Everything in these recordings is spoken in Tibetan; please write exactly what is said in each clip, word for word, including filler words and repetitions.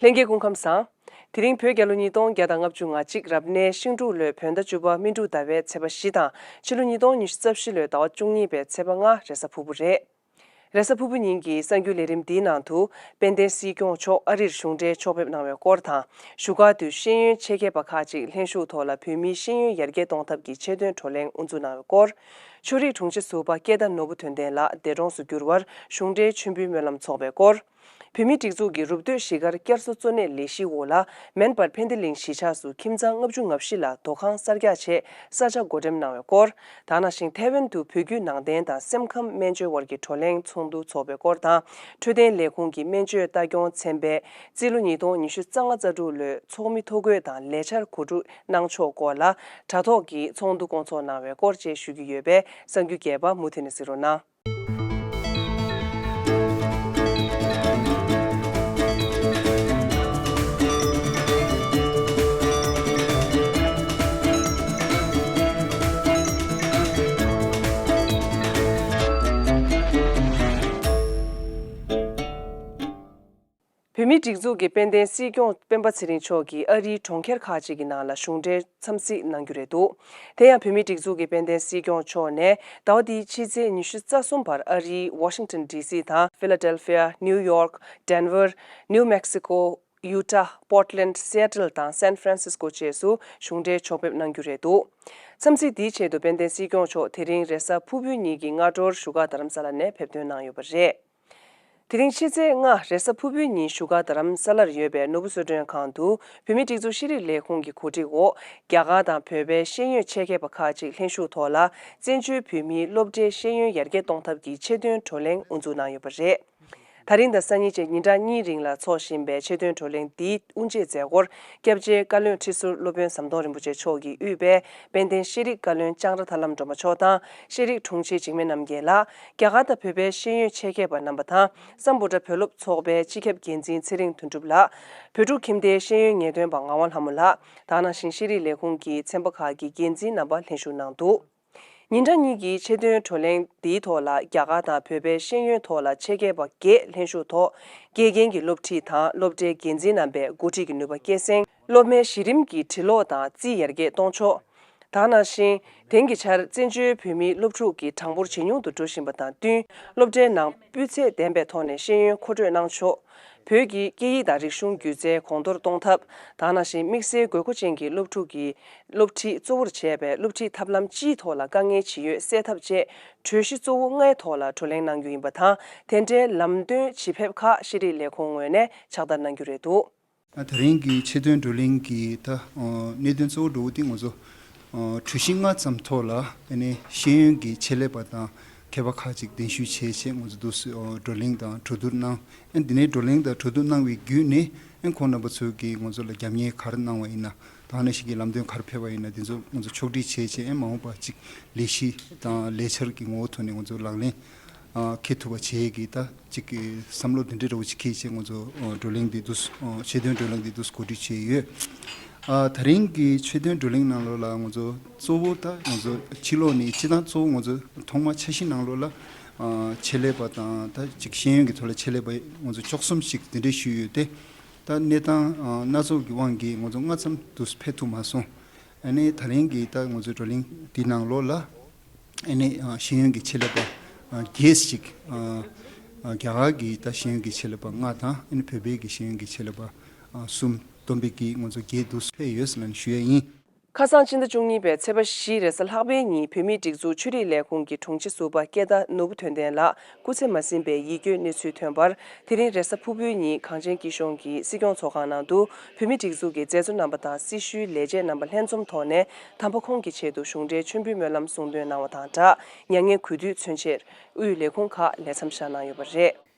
ལྷན་རྒྱས་སྐུ་ཁམས་བཟང་། དེ་རིང་བོད་རྒྱལ་ལོ་ཉིས་སྟོང་བརྒྱ་དང་ལྔ་བཅུ་ང་གཅིག་རབ་གནས་ཤིང་འབྲུག་ལོའི་བོད་ཟླ་བཅུ་པ་སྨིན་དྲུག་ཟླ་བའི་ཚེས་པ་བཞི་དང་ཕྱི་ལོ་ཉིས་སྟོང་ཉི་ཤུ་རྩ་བཞི་ལོའི་ཟླ་བ་བཅུ་གཉིས་པའི་ཚེས་པ་ལྔ་རེས་གཟའ་ཕུར་བུ་རེད། རེས་གཟའ་ཕུར་བུ་ཉིན་གྱི་གསར་འགྱུར་ལས་རིམ་འདིའི་ནང་དུ་དཔལ་ལྡན་སྲིད་སྐྱོང་མཆོག་ཨ་རིར་གཞུང་འབྲེལ་ཕྱོགས་ཕེབས་གནང་བའི་སྐོར་དང་། བཞུགས་སྒར་དུ་ཤེས་ཡོན་ཆེད་མཁས་པ་ཁག་ཅིག་ལྷན་ཞུགས་ཐོག་ལ་བོད་མིའི་ཤེས་ཡོན་ཡར་རྒྱས་གཏོང་ཐབས་ཀྱི་ཆེད་དོན་བགྲོ་གླེང་དབུ་འཛུགས་གནང་བའི་སྐོར། ཆོས་རིག་དྲུང་ཆེ་ཟུར་པ་སྐལ་ལྡན་ནོར་བུ་དོན་ལྡན་ལགས་འདས་གྲོངས་སུ་གྱུར་བར་གཞུང་འབྲེལ་མཆོད་འབུལ་སྨོན་ལམ་ཚོགས་པའི་སྐོར། བོད་མིའི་སྒྲིག་འཛུགས་ཀྱི་རུབ་སྟོད་གཞིས་ཀར་བསྐྱར་གསོ་གཙོ་གནད་ལས་གཞིའི་འོག་ལ་མེན་པར་ཕན་བདེ་གླིང་གཞིས་ཆགས་སུ་ཁྱིམ་ཚང་ལྔ་བཅུ་ང་བཞི་ལ་སྡོད་ཁང་གསར་རྒྱག་ཆེད་ས་ཆ་བགོ་འགྲེམས་གནང་བའི་སྐོར། ད་ནང་བཞིན་ཐའེ་ཝན་དུ་བོད་བརྒྱུད་ནང་བསྟན་དང་སེམས་ཁམས་སྨན་བཅོས་དབར་གྱི་བགྲོ་གླེང་ཚོགས་འདུ་འཚོགས་པའི་སྐོར་དང་། འཕྲོད་བསྟེན་ལས་ཁུངས་ཀྱི་སྨན་བཅོས་ལྟ་སྐྱོང་ཚན་པས་རྩིས་ལོ་ཉིས་སྟོང་ཉི་ཤུ་རྩ་ལྔ་རྩ་དྲུག་ལོའི་ཚོགས་མི་ཐོ་འགོད་དང་ལས་འཆར་གོ་སྒྲིག་གནང་ཕྱོགས་སྐོར་ལ་དྲ་ཐོག་གི་ཚོགས་འདུ་སྐོང་ཚོགས་གནང་བའི་སྐོར་བཅས་ཞུ་རྒྱུ་ཡོད་པས་གསར་འགྱུར་རྒྱས་པ་མུ་མཐུད་ནས་གཟིགས་རོགས་གནང་། བོད་མིའི་སྒྲིག་འཛུགས་ཀྱི་དཔལ་ལྡན་སྲིད་སྐྱོང་སྤེན་པ་ཚེ་རིང་མཆོག་གིས་ཨ་རིའི་གྲོང་ཁྱེར་ཁག་ཅིག་གི་ནང་ལ་གཞུང་འབྲེལ་འཚམས་གཟིགས་གནང་རྒྱུ་རེད་འདུག་དེ་ཡང་བོད་མིའི་སྒྲིག་འཛུགས་ཀྱི་དཔལ་ལྡན་སྲིད་སྐྱོང་མཆོག་ནས་ཟླ་བ་འདིའི་ཕྱི་ཚེས་ཉི་ཤུ་རྩ་གསུམ་བར་ཨ་རིའི་ཝ་ཤིང་ཊོན་ཌི་སི་དང་ཕི་ལ་ཌེལ་ཕི་ཡ། ནིའུ་ཡོག་ཌེན་ཝར། ནིའུ་མེག་སི་ཀོ། ཡུ་ཊ། པོར་ཊ་ལེན་ཌ། སི་ཨེ་ཊལ་དང་སན་ཧྥ་རན་སིས་ཀོ་བཅས་སུ་གཞུང་འབྲེལ་ཕྱོགས་ཕེབས་གནང་རྒྱུ་རེད་འདུག་འཚམས་གཟིགས་འདིའི་ཆེད་དུ་དཔལ་ལྡན་སྲིད་སྐྱོང་མཆོག་དེ་རིང་རེས་གཟའ་ཕུར་བུའི་ཉིན་གྱི་སྔ་དྲོར་བཞུགས་སྒར་རྡ་རམ་ས་ལ་ནས་ཕེབས་ཐོན་གནང་ཡོད་པ་རེད། དེ་རིང་ཕྱི་ཚེས་ལྔ་རེས་གཟའ་ཕུར་བུའི་ཉིན་བཞུགས་སྒར་རྡ་རམ་ས་ལར་ཡོད་པའི་ནོར་བུ་གསོལ་མགྲོན་ཁང་དུ་བོད་མིའི་སྒྲིག་འཛུགས་ཤེས་རིག་ལས་ཁུངས་ཀྱི་གོ་སྒྲིག་འོག་རྒྱ་གར་དང་བོད་པའི་ཤེས་ཡོན་ཆེད་མཁས་པ་ཁག་ཅིག་ལྷན་ཞུགས་ཐོག་ལ་བཙན་བྱོལ་བོད་མིའི་སློབ་གྲྭའི་ཤེས་ཡོན་ཡར་རྒྱས་གཏོང་ཐབས་ཀྱི་ཆེད་དོན་བགྲོ་གླེང་དབུ་འཛུགས་གནང་ཡོད་པ་རེད། ད་རིང་དང་སང་ཉིན་བཅས་ཉིན་གྲངས་གཉིས་རིང་ལ་འཚོགས་བཞིན་པའི་ཆེད་དོན་བགྲོ་གླེང་འདིའི་དབུ་འབྱེད་མཛད་སྒོར་སྐྱབས་རྗེ་བཀའ་བློན་ཁྲི་ཟུར་སློབ་དཔོན་ཟམ་གདོང་རིན་པོ་ཆེ་མཆོག་གིས་དབུས་པའི་དཔལ་ལྡན་ཤེས་རིག་བཀའ་བློན་ལྕང་ར་ཐར་ལམ་སྒྲོལ་མ་མཆོག་དང་ཤེས་རིག་དྲུང་ཆེ་འཇིགས་མེད་རྣམ་རྒྱལ་ལགས། རྒྱ་གར་དང་བོད་པའི་ཤེས་ཡོན་ཆེད་མཁས་པ་རྣམ་པ་དང་སམ་བྷོ་ཊ་བོད་སློབ་ཚོགས་པའི་སྤྱི་ཁྱབ་འགན་འཛིན་ཚེ་རིང་དོན་གྲུབ་ལགས། བོད་ཕྲུག་ཁྱིམ་སྡེའི་ཤེས་ཡོན་ངེས་སྟོན་པ་ངག་དབང་ལྷ་མོ་ལགས། ད་ནང་བཞིན་ཤེས་རིག་ལས་ཁུངས་ཀྱི་ཚན་པ་ཁག་གི་འགན་འཛིན་རྣམ་པ་ལྷན་ཞུགས་གནང་འདུག་ཉིན་གྲངས་གཉིས་ཀྱི་ཆེད་དོན་བགྲོ་གླེང་འདིའི་ཐོག་ལ་རྒྱ་གར་དང་བོད་པའི་ཤེས་ཡོན་ཐོག་ལ་ཆེད་མཁས་པ་བརྒྱད་ལྷན་ཞུགས་ཐོག་དགེ་རྒན་གྱི་སློབ་ཁྲིད་དང་སློབ་གྲྭའི་འགན་འཛིན་རྣམ་པས་འགོ་ཁྲིད་ཀྱི་ནུས་པ་སྐྱེད་སྲིང་། སློབ་མའི་གཞི་རིམ་གྱི་འབྲི་ཀློག་དང་རྩིས་ཡར་རྒྱས་གཏོང་ཕྱོགས། ད་ནང་བཞིན་དེང་གི་ཆར་བཙན་བྱོལ་བོད་མིའི་སློབ་ཕྲུག་གི་གྲངས་འབོར་ཇེ་ཉུང་དུ་འགྲོ་བཞིན་པ་དང་བསྟུན་སློབ་གྲྭའི་ནང་སྤུས་ཚད་ལྡན་པའི་ཐོག་ནས་ཤེས་ཡོན་མཁོ་སྤྲོད་གནང་ཕྱོགས། བོད་ཀྱི་སྐད་ཡིག་དང་རིག་གཞུང་སྒྱུ་རྩལ་གོང་མཐོར་གཏོང་ཐབས། ད་ནང་བཞིན་དམིགས་བསལ་དགོས་མཁོ་ཅན་གྱི་སློབ་ཕྲུག་གི་སློབ་ཁྲིད་གཙོ་བོར་བྱས་པའི་སློབ་ཁྲིད་ཐབས་ལམ་སྤྱིའི་ཐོག་ལ་དཀའ་ངལ་ཇི་ཡོད་སེལ་ཐབས་བཅས་གྲོས་གཞི་གཙོ་བོ་ལྔའི་ཐོག་ལ་བགྲོ་གླེང་གནང་རྒྱུ་ཡིན་པ་དང་། དེ་འབྲེལ་ལམ་སྟོན་ཇི་ཕེབས་ཁག་ཤེས་རིག་ལས་ཁུངས་ངོས་ནས་ཕྱག་བསྟར་གནང་རྒྱུ་རེད་འདུག་ད་རིང་གི་ཆེད་དོན་བགྲོ་གླེང་གི་ད་གནད་དོན་གཙོ་བོ་འདྲ་བོ་དེ་ང་ཚོ་གྲོས་གཞི་ལྔ་ཙམ་ཐོག་ལ་ཨ་ནི་ཤེས་ཡོན་གྱི་ཆེད་ལས་པ་དང་མཁས་པ་ཁག་ཅིག་གདན་ཞུ་བྱས་བྱས་ང་ཚོ་འདུག་སེ་བགྲོ་གླེང་དང་གྲོས་བསྡུར་གནང་། ཨ་ནི་འདི་ནས་བགྲོ་གླེང་དང་གྲོས་བསྡུར་གནང་བའི་བརྒྱུད་ནས་ཨ་ནི་ཁོང་རྣམ་པ་ཚོས་ཀྱིས་ང་ཚོ་ལ་རྒྱབ་གཉེར་ག་རེ་གནང་བ་ཡིན་ན། ད་ནང་བཞིན་གྱི་ལམ་སྟོན་ག་རེ་ཕེབས་པ་ཡིན་ན་དེ་ཚོ་ང་ཚོ་ཕྱོགས་སྒྲིག་བྱས་བྱས་ཨ་ནི་མ་འོངས་པ་ཅིག་ལས་གཞི་དང་ལས་འཆར་གྱི་ངོ་བོ་ཐོག་ནས་ང་ཚོ་ལག་ལེན་འཁེལ་ཐུབ་པ་བྱེད་ཀྱི་ད་ཅིག་གི་བསམ་བློ་འདི་འདྲ་འདྲ་བོ་ཅིག་འཁྱེར་བྱས་ང་ཚོ་བགྲོ་གླེང་འདི་འདུག་ཆེད་དོན་བགྲོ་གླེང་འདི་འདུག་གོ་སྒྲིག་བྱས་ཡོད། ད་རིང་གི་ཆེད་དོན་བགྲོ་གླེང་ནང་ལོགས་ལ་ང་ཚོ་གཙོ་བོ་ད་ང་ཚོ་ཕྱི་ལོགས་ནས་སྤྱི་བཏང་གཙོ་བོ་ང་ཚོ་ཐོག་མ་འཆར་གཞི་ནང་ལོགས་ལ་ཆེད་ལས་པ་དང་ད་ཅིག་ཤེས་ཡོན་གྱི་ཐོག་ལ་ཆེད་ལས་པ་ང་ཚོ་བཅུ་གསུམ་ཞིག་འདི་འདྲ་ཞུས་ཡོད་དེ། ད་གནས་སྟངས་སྣ་ཚོགས་ཀྱི་དབང་གིས་ང་ཚོ་ལྔ་ཙམ་དུ་ཕེབས་ཐུབ་མ་སོང་། ཨ་ནི་ད་རིང་གི་ད་ང་ཚོའི་བགྲོ་གླེང་འདི་ནང་ལོགས་ལ་ཨ་ནི་ཤེས་ཡོན་གྱི་ཆེད་ལས་པ་བརྒྱད་ཅིག་རྒྱ་གར་གྱི་ད་ཤེས་ཡོན་གྱི་ཆེད་ལས་པ་ལྔ་དང་ཨ་ནི་བོད་པའི་གི་ཤེས་ཡོན་གྱི་ཆེད་ལས་པ་གསུམ་བསྡོམས་པའི་གི་ང་ཚོ་བརྒྱད་དུ་ཕེབས་ཡོད་ཟེར་ནས་ཞུ་ཡ་ཡིན། ཁ་སང་ཕྱི་ཟླ་བཅུ་གཉིས་པའི་ཚེས་པ་བཞི་རེས་གཟའ་ལྷག་པའི་ཉིན་བོད་མིའི་སྒྲིག་འཛུགས་ཆོས་རིག་ལས་ཁུངས་ཀྱི་དྲུང་ཆེ་ཟུར་པ་སྐལ་བརྡ་ནོར་བུ་དོན་ལྡན་ལགས་སྐུ་ཚེ་མ་ཟིན་པའི་ཡིད་སྐྱོའི་གནས་ཚུལ་ཐོན་པར། དེ་རིང་རེས་གཟའ་ཕུར་བུའི་ཉིན་གངས་ཅན་སྐྱིད་གཤོངས་ཀྱི་སྲིད་སྐྱོང་ཚོགས་ཁང་ནང་དུ་བོད་མིའི་སྒྲིག་འཛུགས་ཀྱི་མཛད་གཙོ་རྣམ་པ་དང་སྲི་ཞུའི་ལས་བྱེད་རྣམ་པ་ལྷན་འཛོམས་ཐོག་ནས་དམ་པ་ཁོང་གི་ཆེད་དུ་གཞུང་འབྲེལ་མཆོད་འབུལ་སྨོན་ལམ་གསུང་འདོན་གནང་བ་དང་སྦྲགས། མྱ་ངན་གུས་འདུད་མཚོན་ཆེད་དབུས་ལས་ཁུངས་ཁག་ལས་མཚམས་བཞག་གནང་ཡོད་པ་རེད།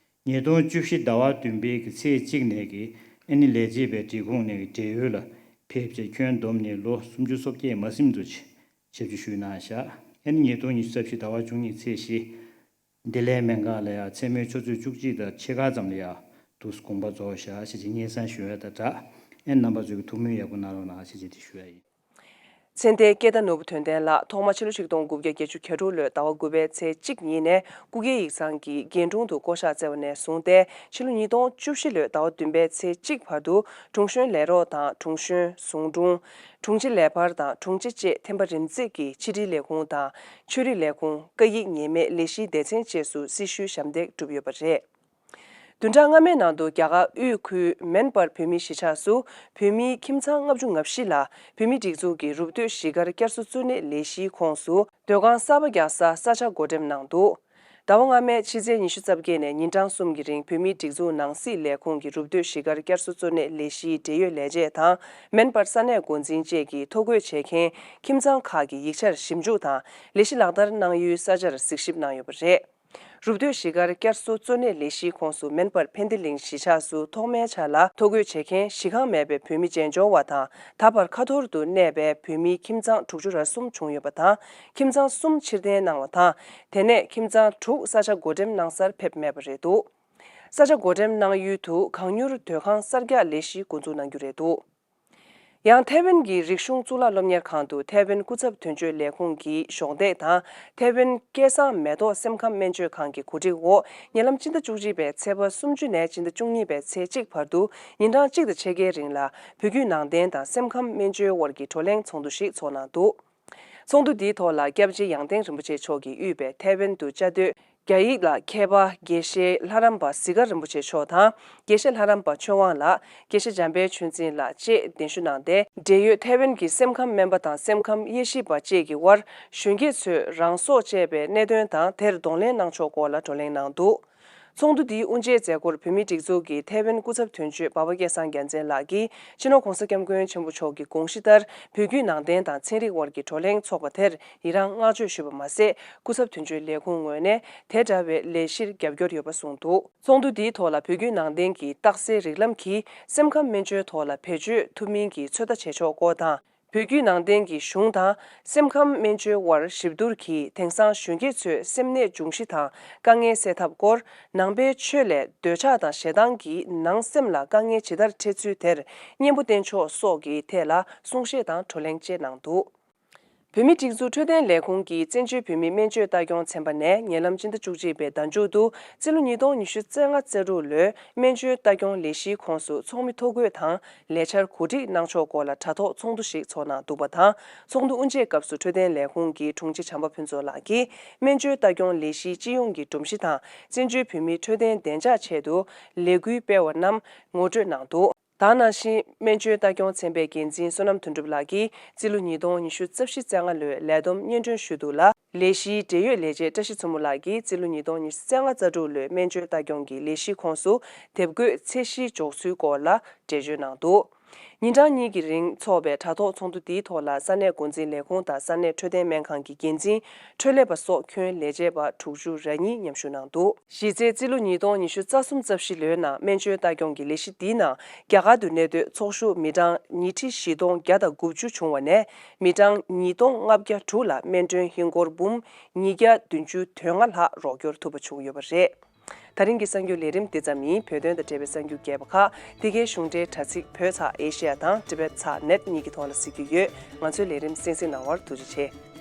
ཉིས་སྟོང་བཅུ་བཞི་ཟླ་བ་བདུན་པའི་གི་ཚེས་གཅིག་ནས་ཀྱི་ཨ་ནི་ལས་བྱེད་པའི་སྒྲིག་ཁོངས་ནས་ཀྱི་བགྲེས་ཡོལ་ལ་ཕེབས་བྱས་ཁྱོན་བསྡོམས་ནས་ལོ་སུམ་ཅུ་སོ་བརྒྱད་མ་ཟིན་ཙམ་ཞིག་ཞབས་ཕྱི་ཞུས་གནང་བཞག་ཨ་ནི་ཉིས་སྟོང་ཉི་ཤུ་རྩ་བཞི་ཟླ་བ་བཅུ་གཉིས་ཚེས་བཞི། བདེ་ལེགས་སྨན་ཁང་ལ་ཡང་མཚན་མོའི་ཆུ་ཚོད་བཅུ་གཅིག་དང་ཕྱེད་ཀ་ཙམ་ལ་ཡང་དུས་དགོངས་པ་རྫོགས་བཞག་ཞེས་བྱས་སྙན་སེང་ཞུ་ཡ་དང་སྦྲགས། ཨེ་རྣམ་པ་ཚོས་ཀྱི་ཐུགས་སྨོན་ཡག་པོ་གནང་རོགས་གནང་ཞེས་བྱས་དེ་ཞུ་ཡ་ཡིན། མཚན་ལྡན་སྐད་བརྡ་ནོར་བུ་དོན་ལྡན་ལགས་ཐོག་མ་ཕྱི་ལོ་ཆིག་སྟོང་དགུ་བརྒྱ་བརྒྱད་ཅུ་གྱ་དྲུག་ལོའི་ཟླ་བ་དགུ་པའི་ཚེས་གཅིག་ཉིན་ནས་སྐུ་སྒེར་ཡིག་ཚང་གི་རྒན་དྲུང་དུ་བསྐོ་གཞག་བསྩལ་བ་ནས་བཟུང་སྟེ་ཕྱི་ལོ་ཉིས་སྟོང་བཅུ་བཞི་ལོའི་ཟླ་བ་བདུན་པའི་ཚེས་གཅིག་བར་དུ་དྲུང་གཞོན་ལས་རོགས་དང་དྲུང་གཞོན་ཟུང་དྲུང་། དྲུང་ཆེ་ལས་འཕར་དང་དྲུང་ཆེ་བཅས་ཐེམ་པ་རིམ་འཛེགས་ཀྱིས་ཕྱི་དྲིལ་ལས་ཁུངས་དང་ཆོས་རིག་ལས་ཁུངས་བཀའ་ཡིག་ཉེས་མེད་ལས་གཞིའི་སྡེ་ཚན་བཅས་སུ་སྲི་ཞུའི་ཞབས་འདེགས་བསྒྲུབས་ཡོད་པ་རེད། བདུན་ཕྲག་སྔ་མའི་ནང་དུ་རྒྱ་གར་དབུས་ཁུལ་མན་པར་བོད་མིའི་གཞིས་ཆགས་སུ་བོད་མིའི་ཁྱིམ་ཚང་ལྔ་བཅུ་ང་བཞི་ལ་བོད་མིའི་སྒྲིག་འཛུགས་ཀྱི་རུབ་སྟོད་གཞིས་ཀར་བསྐྱར་གསོ་གཙོ་གནད་ལས་གཞིའི་ཁོངས་སུ་སྡོད་ཁང་གསར་པ་རྒྱག་སར་ས་ཆ་བགོ་འགྲེམས་གནང་འདུག་ཟླ་བ་སྔ་མའི་ཕྱི་ཚེས་ཉི་ཤུ་རྩ་བརྒྱད་ནས་ཉིན་གྲངས་གསུམ་གྱི་རིང་བོད་མིའི་སྒྲིག་འཛུགས་ནང་སྲིད་ལས་ཁུངས་ཀྱི་རུབ་སྟོད་གཞིས་ཀར་བསྐྱར་གསོ་གཙོ་གནད་ལས་གཞིའི་འབྲེལ་ཡོད་ལས་བྱེད་དང་མན་པར་ས་གནས་འགོ་འཛིན་བཅས་ཀྱིས་ཐོ་འགོད་བྱེད་མཁན་ཁྱིམ་ཚང་ཁག་གི་ཡིག་ཆར་ཞིབ་འཇུག་དང་ལས་གཞི་ལག་བསྟར་གནང་ཡུལ་ས་ཆར་གཟིགས་ཞིབ་གནང་ཡོད་པ་རེད། རུབ་སྟོད་གཞིས་ཀར་བསྐྱར་གསོ་གཙོ་གནད་ལས་གཞིའི་ཁོངས་སུ་མན་པར་ཕན་བདེ་གླིང་གཞིས་ཆགས་སུ་ཐོག་མའི་ཆར་ལ་ཐོ་འགོད་བྱེད་མཁན་གཞིས་ཁང་མེད་པའི་བོད་མི་བྱེས་འབྱོར་བ་དང་ད་བར་ཁ་ཐོར་དུ་གནས་པའི་བོད་མིའི་ཁྱིམ་ཚང་དྲུག་ཅུ་རེ་གསུམ་བྱུང་ཡོད་པ་དང་ཁྱིམ་ཚང་གསུམ་ཕྱིར་འཐེན་གནང་བ་དང་དེ་ནས་ཁྱིམ་ཚང་དྲུག་ས་ཆ་བགོ་འགྲེམས་གནང་སར་ཕེབས་མེད་པ་རེད་འདུག་ས་ཆ་བགོ་འགྲེམས་གནང་ཡུལ་དུ་གང་མྱུར་སྡོད་ཁང་གསར་རྒྱག་ལས་གཞི་འགོ་འཛུགས་གནང་རྒྱུ་རེད་འདུག་ཡང་ཐའེ་ཝན་གྱི་རིག་གཞུང་གཙུག་ལག་སློབ་གཉེར་ཁང་དུ་ཐའེ་ཝན་སྐུ་ཚབ་དོན་གཅོད་ལས་ཁུངས་ཀྱི་གཞོགས་འདེགས་དང་ཐའེ་ཝན་སྐལ་བཟང་མེ་ཏོག་སེམས་ཁམས་སྨན་བཅོས་ཁང་གི་གོ་སྒྲིག་འོག་ཉེ་ལམ་སྤྱི་ཟླ་བཅུ་གཅིག་པའི་ཚེས་པ་སུམ་ཅུ་ནས་སྤྱི་ཟླ་བཅུ་གཉིས་པའི་ཚེས་གཅིག་བར་དུ་ཉིན་གྲངས་གཅིག་དང་ཕྱེད་ཀའི་རིང་ལ་བོད་བརྒྱུད་ནང་བསྟན་དང་སེམས་ཁམས་སྨན་བཅོས་དབར་གྱི་བགྲོ་གླེང་ཚོགས་འདུ་ཞིག་ཚོགས་གནང་འདུག་ཚོགས་འདུ་འདིའི་ཐོག་ལ་སྐྱབས་རྗེ་ཡང་སྟེང་རིན་པོ་ཆེ་མཆོག་གིས་དབུས་པའི་ཐའེ་ཝན་དུ་བཅའ་སྡོད་རྒྱ་ཡིག་ལ་མཁས་པ་དགེ་བཤེས་ལྷ་རམས་པ་གཟིག་དཀར་རིན་པོ་ཆེ་མཆོག་དང་དགེ་བཤེས་ལྷ་རམས་པ་ཆོས་དབང་ལགས་དགེ་བཤེས་འཇམ་དཔལ་ཆོས་འཛིན་ལགས་བཅས་གདན་ཞུ་གནང་སྟེ་འབྲེལ་ཡོད་ཐའེ་ཝན་གྱི་སེམས་ཁམས་སྨན་པ་དང་སེམས་ཁམས་དབྱེ་ཞིབ་པ་བཅས་ཀྱི་དབར་གཞོན་སྐྱེས་ཚོས་རང་སྲོག་བཅད་པའི་གནད་དོན་དང་དེར་གདོང་ལེན་གནང་ཕྱོགས་སྐོར་ལ་བགྲོ་གླེང་གནང་འདུག་ཚོགས་འདུ་འདིའི་དབུ་འབྱེད་མཛད་སྒོར་བོད་མིའི་སྒྲིག་འཛུགས་ཀྱི་ཐའེ་ཝན་སྐུ་ཚབ་དོན་གཅོད་འབའ་པ་སྐལ་བཟང་རྒྱལ་མཚན་ལགས་ཀྱིས་སྤྱི་ནོར་༸གོང་ས་༸སྐྱབས་མགོན་ཆེན་པོ་མཆོག་གི་དགོངས་གཞི་ལྟར་བོད་བརྒྱུད་ནང་བསྟན་དང་ཚན་རིག་དབར་གྱི་བགྲོ་གླེང་ཚོགས་པ་དེར་ཡི་རངས་བསྔགས་བརྗོད་ཞུས་པ་མ་ཟད་སྐུ་ཚབ་དོན་གཅོད་ལས་ཁུངས་ངོས་ནས་དེ་འདྲ་བའི་ལས་གཞིར་རྒྱབ་སྐྱོར་ཡོད་པ་གསུངས་འདུག་ཚོགས་འདུ་འདིའི་ཐོག་ལ་བོད་བརྒྱུད་ནང་བསྟན་གྱི་རྟགས་གསལ་རིགས་ལམ་གྱིས་སེམས་ཁམས་སྨན་བཅོས་ཐོག་ལ་བེད་སྤྱོད་ཐུབ་མིན་གྱི་ཚོད་ལྟ་བྱེད་ཕྱོགས་སྐོར་དང་། བོད་བརྒྱུད་ནང་བསྟན་གྱི་གཞུང་དང་སེམས་ཁམས་སྨན་བཅོས་དབར་ཞིབ་བསྡུར་གྱིས་དེང་སང་གཞོན་སྐྱེས་ཚོའི་སེམས་ནད་འབྱུང་གཞི་དང་དཀའ་ངལ་སེལ་ཐབས་སྐོར། ནང་པའི་ཆོས་ལས་འདོད་ཆགས་དང་ཞེ་སྡང་གིས་ནང་སེམས་ལ་དཀའ་ངལ་ཇི་ལྟར་འཕྲད་ཚུལ་དེར་གཉེན་པོ་བསྟེན་ཕྱོགས་སོགས་ཀྱི་ཐད་ལ་གསུང་བཤད་དང་བགྲོ་གླེང་བཅས་གནང་འདུག་བོད་མིའི་སྒྲིག་འཛུགས་འཕྲོད་བསྟེན་ལས་ཁུངས་ཀྱིས་བཙན་བྱོལ་བོད་མིའི་སྨན་བཅོས་ལྟ་སྐྱོང་ཚན་པ་ནས་ཉེ་ལམ་སྤྱི་ཟླ་བཅུ་གཅིག་པའི་ཟླ་མཇུག་ཏུ་རྩིས་ལོ་ཉིས་སྟོང་ཉི་ཤུ་རྩ་ལྔ་རྩ་དྲུག་ལོའི་སྨན་བཅོས་ལྟ་སྐྱོང་ལས་གཞིའི་ཁོངས་སུ་ཚོགས་མི་ཐོ་འགོད་དང་ལས་འཆར་གོ་སྒྲིག་གནང་ཕྱོགས་སྐོར་ལ་དྲ་ཐོག་ཚོགས་འདུ་ཞིག་ཚོགས་གནང་འདུག་པ་དང་། ཚོགས་འདུ་དབུ་འབྱེད་སྐབས་སུ་འཕྲོད་བསྟེན་ལས་ཁུངས་ཀྱི་དྲུང་ཆེ་བྱམས་པ་ཕུན་ཚོགས་ལགས་ཀྱིས་སྨན་བཅོས་ལྟ་སྐྱོང་ལས་གཞིའི་སྤྱི་ཡོངས་ཀྱི་སྒྲོམ་གཞི་དང་བཙན་བྱོལ་བོད་མིའི་འཕྲོད་བསྟེན་བདེ་འཇགས་ཆེད་དུ་ལས་འགུལ་སྤེལ་བ་རྣམས་ངོ་སྤྲོད་གནང་འདུག་ད་ག་ནང་བཞིན་སྨན་བཅོས་ལྟ་སྐྱོང་ཚན་པའི་འགན་འཛིན་བསོད་ནམས་དོན་གྲུབ་ལགས་ཀྱིས་རྩིས་ལོ་ཉིས་སྟོང་ཉི་ཤུ་རྩ་བཞི་རྩ་ལྔ་ལོའི་ལས་བསྡོམས་སྙན་སྒྲོན་ཞུས་འདུག་ལ། ལས་གཞིའི་འབྲེལ་ཡོད་ལས་བྱེད་བཀྲ་ཤིས་མཚོ་མོ་ལགས་ཀྱིས་རྩིས་ལོ་ཉིས་སྟོང་ཉི་ཤུ་རྩ་ལྔ་རྩ་དྲུག་ལོའི་སྨན་བཅོས་ལྟ་སྐྱོང་གི་ལས་གཞིའི་ཁོངས་སུ་དེབ་འགོད་ཚད་གཞི་འཇོག་ཚུལ་སྐོར་ལ་འགྲེལ་བརྗོད་གནང་འདུག་ཉིན་གྲངས་གཉིས་ཀྱི་རིང་འཚོགས་པའི་དྲ་ཐོག་ཚོགས་འདུ་འདིའི་ཐོག་ལ་ས་གནས་འགོ་འཛིན་ལས་ཁུངས་དང་ས་གནས་འཕྲོད་བསྟེན་སྨན་ཁང་གི་འགན་འཛིན། འཕྲོད་ལས་པ་སོགས་ཁྱོན་ལས་བྱེད་པ་དྲུག་ཅུ་རེ་གཉིས་མཉམ་ཞུགས་གནང་འདུག་གཞི་རྩའི་རྩིས་ལོ་ཉིས་སྟོང་ཉི་ཤུ་རྩ་གསུམ་རྩ་བཞི་ལོའི་ནང་སྨན་བཅོས་ལྟ་སྐྱོང་གི་ལས་གཞི་འདིའི་ནང་རྒྱ་གར་དུ་གནས་སྡོད་ཚོགས་ཞུགས་མི་གྲངས་ཉིས་ཁྲི་བཞི་སྟོང་བརྒྱ་དང་དགུ་བཅུ་བྱུང་བ་ནས་མི་གྲངས་ཉིས་སྟོང་ལྔ་བརྒྱ་དྲུག་ལ་སྨན་གྲོན་ཧིན་སྒོར་འབུམ་ཉིས་བརྒྱ་བདུན་ཅུ་དོན་ལྔ་ལྷག་རོགས་སྐྱོར་ཐུབ་པ་བྱུང་ཡོད་པ་རེད། ད་རིང་གི་གསར་འགྱུར་ལས་རིམ་འདི་ཙམ་ཡིན། བོད་དོན་དང་འབྲེལ་བའི་གསར་འགྱུར་རྒྱས་པ་ཁག་འདི་གའི་གཞུང་འབྲེལ་དྲ་ཚིགས་བོད་ཚགས་ཨེ་ཤེ་ཡ་དང་ཊི་བེཊ་ཚགས་ནེཊ་གཉིས་ཀྱི་ཐོག་ལ་གཟིགས་རྒྱུ་ཡོད། ང་ཚོའི་ལས་རིམ་གསན་གཟིགས་གནང་བར་ཐུགས་རྗེ་ཆེ།